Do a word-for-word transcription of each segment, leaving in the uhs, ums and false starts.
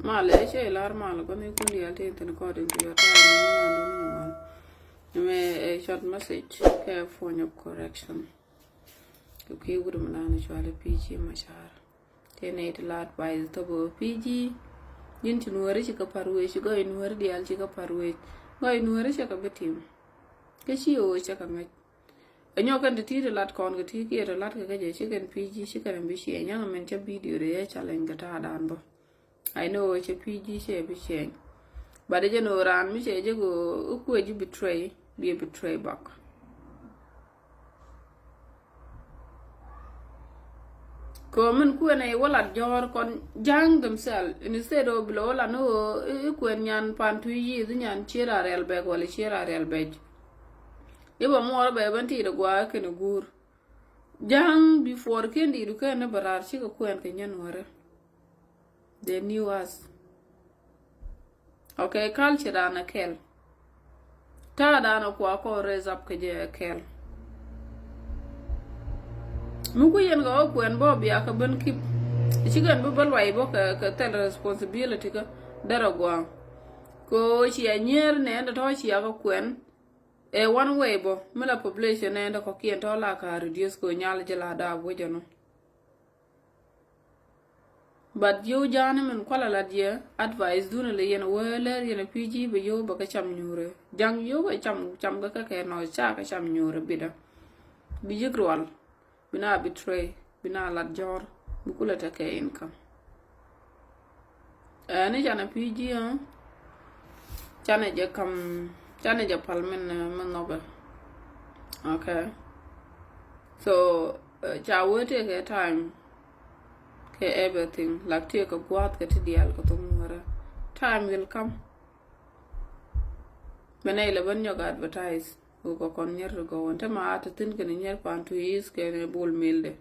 Malɛ cɛ ilar mal kɔn ikun dial tin thin according to your time ni man dun ni man. Mɛ ɛ short message kɛ point of correction. Kɛ kui̱ wut mi dan cuali P G Machar. Tëë nɛy ti la advice thop ɣöö P G. Ji̱n ci nuääri ci kɛ pa̱r wec, ci gɔy nuääri diaal ci kɛ pa̱r wec. Gɔy nuääri cɛ kɛ bi tim. Kä ci ɣöö cɛ kɛ ŋäc. Ɛ nyɔk kɛn ti ti ti lat kɔn kɛ ti kiɛ ti lat kɛ kɛ jɛ ci kɛn P G ci kɛn bi ciɛ nyaŋ min cä video de yɛ challenge kɛ ta̱a̱ dan bä. I know cɛ P G cɛ bi change. But jɛ no raan mi cɛ jɛ go kuɛ ji betray, bi betray back. Kɛ min kuɛ nɛ wä lat jɔr kɔn ja̱a̱ŋ themselves. Instead of bi lɛ wä lat ni wä i kuɛ nyan pan tu yi dhi nyan cier a real bag wala cier a real bag. Iba muɔr bɛ ben ti de gua kɛn gur. Ja̱a̱ŋ before kɛn di du kɛn ni barar ci kɛ kuɛn kɛ nyɛn wärä. They knew us. Okay, culture dan a kɛl. Ta̱a̱ dan a kua kɔ raise up kɛ jɛ a kɛl. Mi ku yɛn kɛ wä kuɛn bä bia kɛ ben kip. Ci kɛn bi bä luay bä kɛ, kɛ thɛl responsibility kä derɛ gua̱a̱ŋ. Kɛ ci a nyier nɛ ɛn tɔ̱ ci a kɛ kuɛn. Ɛ one way bä mi la population nɛ ɛn tɔ̱ kɔkiɛn tɔ̱ la ka reduce kɛ nyal jɛ la daap wecɛ nɔ. But yio̱w ja̱a̱ni min kualɛ lat yɛ advice duni lɛ yɛn wee lɛr yɛn a P G bɛ yio̱w bɛ kɛ cam nyuurɛ. Ja̱ŋ yio̱w bɛ cam, cam kɛ kɛ kɛ nɔ ca kɛ cam nyuurɛ bidä. Bi ji̱k rual. Bi na betray. Bi na lat jɔr. Bi kulɛ tekɛ income. Ɛ ni canɛ P G ɛ. Canɛ jɛ kam, canɛ jɛ pal min, min nhɔkɛ. Okay. So, ca wee tëëkɛ time kɛ everything, like tëëkɛ gua̱a̱th kɛ ti diaal kɛ thok nuɔrɛ. Time will come. Mɛ nɛy lɛ ben nyɔk advertise. Wek kɛ kɔn nyier ti gɔwän te ma a te thin kɛn nyier pan tu is kɛn bol mel de.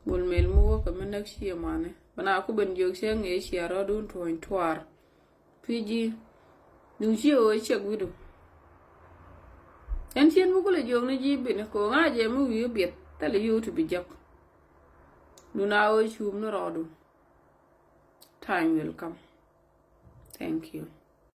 Bol mel mi wä kɛ mi näk ciɛ mani bɛ na ku ben jiök cɛ ŋee ciɛ rɔɔdun tuɔ̱ny tuaar. P G. Duŋ ciɛ wä ciɛk wi̱du. Ɛn cien mi kulɛ jiök ni ji̱ bini kɛ ŋa̱ jɛ mi wi̱i̱ biɛth thilɛ yio̱w ti bi jɛk. Dun a wä cuum ni rɔɔdu. Time will come. Thank you.